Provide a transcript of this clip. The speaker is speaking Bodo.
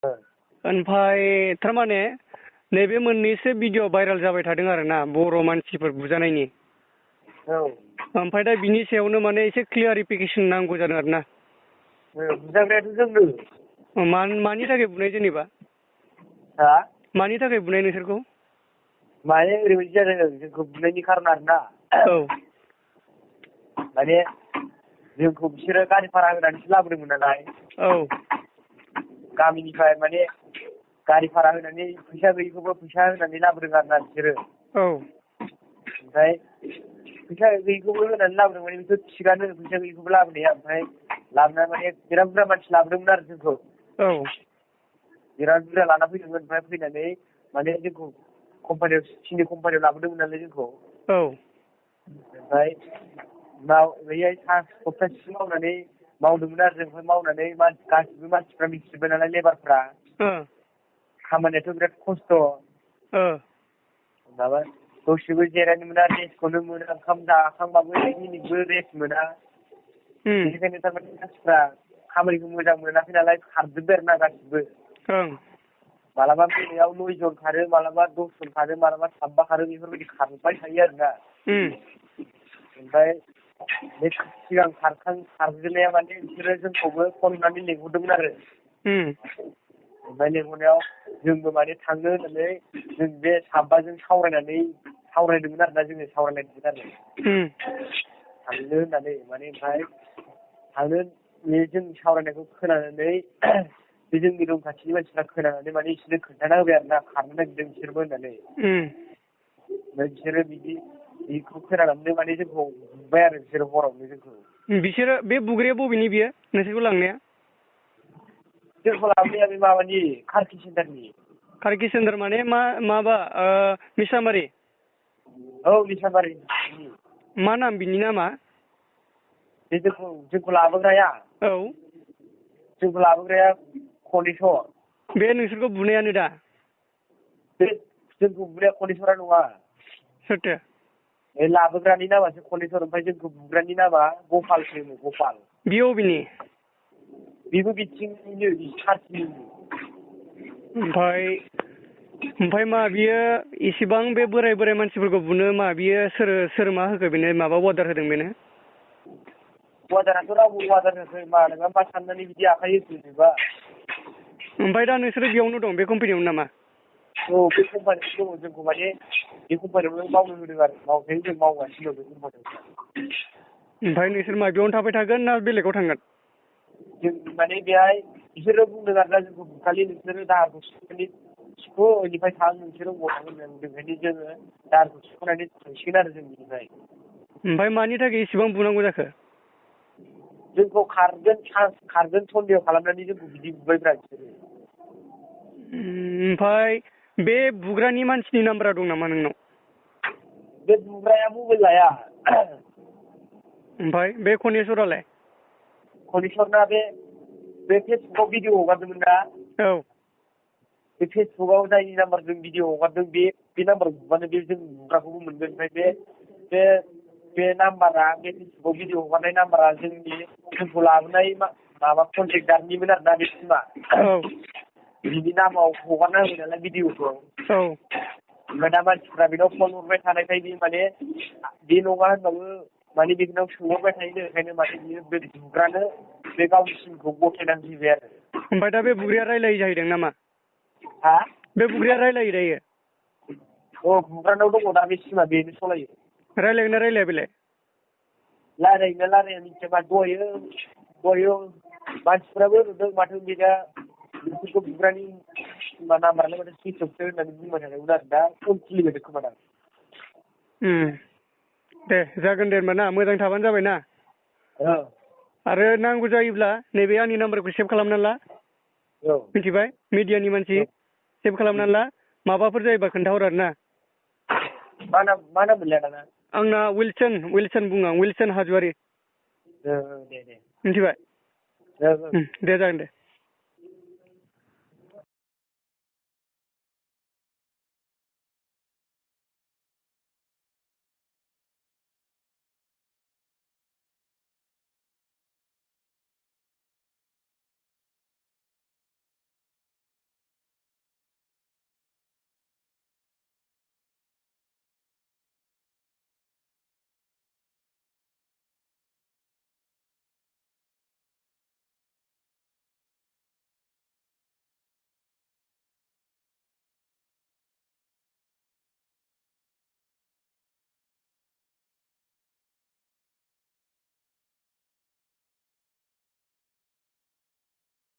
ओमफ्राय थारमाने नैबे मोननैसो भिडिअ भाइरेल जाबाय थादों आरोना बर' मानसिफोर बुजानायनि। ओमफ्राय दा बिनि सायावनो माने एसे क्लियारिफिकेसन नांगौ जादों आरोना। बुजाग्रायाथ' जोंनो। मानि थाखाय बुनाय जेनेबा? हा? मानि थाखाय बुनाय नोंसोरखौ? माने ओरैबायदि जादों जोंखौ बुनायनि खारन आरोना। औ। माने जोंखौ बिसोरो गारि भारा होनानैसो लाबोदोंमोन नालाय। औ। गामिनिफ्राय माने गारि भारा होनानै फैसा गैयिखौबो फैसा होनानै लाबोदों आरोना बिसोरो। औ। ओमफ्राय फैसा गैयिखौबो होनानै लाबोदों माने बेखौ थिगानो फैसा गैयिखौबो लाबोनाया। ओमफ्राय लाबोना माने बिराद बुरजा मानसि लाबोदोंमोन आरो जोंखौ। औ। बिराद बुरजा लाना फैदोंमोन। ओमफ्राय फैनानै माने जोंखौ सिनि कम्पानियाव लाबोदोंमोन नालाय जोंखौ। औ। ओमफ्राय बैहाय सप्तासेसो मावदोंमोन आरो जों। ओमफ्राय मावनानै गासिबो मानसिफ्रा मिथिजोब्बाय नालाय लेबारफ्रा। खामानियाथ' बिराद खस्थ'। माबा दसेबो जिरायनो मोना, रेस्टखौनो मोना, ओंखाम जाखांबाबो एक मिनिटबो रेस्ट मोना। बेनिखायनो थारमाने मानसिफ्रा खामानिखौ मोजां मोनाखै नालाय खारजोब्बाय आरोना गासिबो। मालाबा मोनायाव 9 जन खारो, मालाबा 10 जन खारो, मालाबा 3 खारो, बेफोरबायदि खारबाय थायो आरोना। ओमफ्राय बे सिगां खारजेननाया माने बिसोरो जोंखौबो फन हरनानै लिंहरदोंमोन आरो। ओमफ्राय लिंहरनायाव जोंबो माने थांनो होननानै जों बे 5जों सावरायदोंमोन आरोना, जोङो सावरायलायदोंमोन आरो। थांनो होननानै माने ओमफ्राय बे जों सावरायनायखौ खोनानानै बे जोंनि रुम खाथिनि मानसिफ्रा खोनानानै माने बिसोरनो खोन्थाना होबाय आरोना खारनो नागिरदों बिसोरबो होननानै। ओमफ्राय बिसोरो बेखौ खोनानानै माने जोंखौ बुबाय आरो बिसोरो हरावनो जोंखौ। बिसोरो बे बुग्राया बबेनि बियो नोंसोरखौ लांनाया? जोंखौ लाबोनाया बे माबानि खारखि सेन्टारनि। खारखि सेन्टार माने माबा मिसामारि? औ मिसामारि। मा नाम बिनि नामा? बे जोंखौ लाबोग्राया? औ। जोंखौ लाबोग्राया कनेस्वर। बे नोंसोरखौ बुनायानो दा? बे जोंखौ बुनाया कनेस्वरा नङा। सोरथो? बे लाबोग्रानि नामासो कनेस्वर, ओमफ्राय जोंखौ बुग्रानि नामा गपालसो, गपाल। बियो अबेनि? बेबो बिथिंनिनो खारखिनिनो। ओमफ्राय मा बियो इसेबां बे बोराय मानसिफोरखौ बुनो मा बियो सोर मा होखो बेनो माबा अर्डार होदों बेनो? अर्डाराथ' रावबो अर्डार होआखै। नोंहा मा साननानै बिदि आखाइ होखो बेबा? ओमफ्राय दा नोंसोरो बेयावनो दं, बे कम्पानियावनो नामा? औ बे कम्पानियावनो दङ। जोंखौ माने बे कम्पानियावनो मावनो होदों आरो। मावनायनि जों मावगासिनो दं बे कम्पानियाव। ओमफ्राय नोंसोर मा बेयावनो थाबाय थागोन ना बेलेगाव थांगोन? जों माने बेहाय बिसोरो बुंदों आरोना जोंखौ बुखालि नोंसोरो दाहारखौ सिख' बेनिफ्राय थां नोंसोरो अबाव थांगोन होननानै बुंदों। ओंखायनो जोङो दाहारखौ सिख'नानै थांसिगोन आरो जों बेनिफ्राय। ओमफ्राय मानि थाखाय इसेबां बुनांगौ जाखो? जोंखौ खारगोन सन्देह खालामनानै जोंखौ बिदि बुबायब्रा बिसोरो। ओमफ्राय बे बुग्रानि मानसिनि नाम्बारा दं नामा नोंनाव? बे बुग्राया मबाइल लाया। ओमफ्राय बे कनेस्वरालाय? कनेस्वरना बे फेसबुकाव भिडिअ हगारदोंमोन ना? औ। बे फेसबुकाव जायनि नाम्बारजों भिडिअ हगारदों बे नाम्बार बुबानो बे जों बुग्राखौबो मोनगोन। ओमफ्राय बे नाम्बारा, बे फेसबुकाव भिडिअ हगारनाय नाम्बारा जोंखौ लाबोनाय माबा कन्ट्रेक्टारनिमोन आरोना बे सिमा। औ। बिनि नामाव हगारना होबाय नालाय भिडिअखौ। औ। ओमफ्राय दा मानसिफ्रा बेनाव फन हरबाय थानायखाय माने बे नङा होनबाबो माने बेनाव सोंहरबाय थायो। ओंखायनो माने बियो बे बुग्रानो बे गावनि सिमखौ गथायनानै होबाय आरो। ओमफ्राय दा बे बुग्राया रायलायो जाहैदों नामा? हा? बे बुग्राया रायलायो दायो? अ बुग्रानाव दङ दा बे सिमा, बेनो सलायो। रायलायगोन ना रायलाया बेलाय? रायलायोना रायलाया मिथिया। दहायो मानसिफ्राबो नुदों माथो बेना बिसोरखौ बुग्रानि नाम्बारालाय माथो सुइस अफसो होननानै बुंबाय थादोंमोन आरो। दा फन खुलिबाय खोमा दां। दे जागोन दे होनबा ना, मोजां थाबानो जाबाय ना। आरो नांगौ जायोब्ला नैबे आंनि नाम्बारखौ सेभ खालामना ला। मिथिबाय? मिडियानि मानसि सेभ खालामनानै ला। माबाफोर जायोबा खोन्थाहर आरो ना। मा नाम मोनलाय दाना? आंना विलसन बुङो आं, विलसन हाज'वारि। दे। मिथिबाय? दे जागोन दे।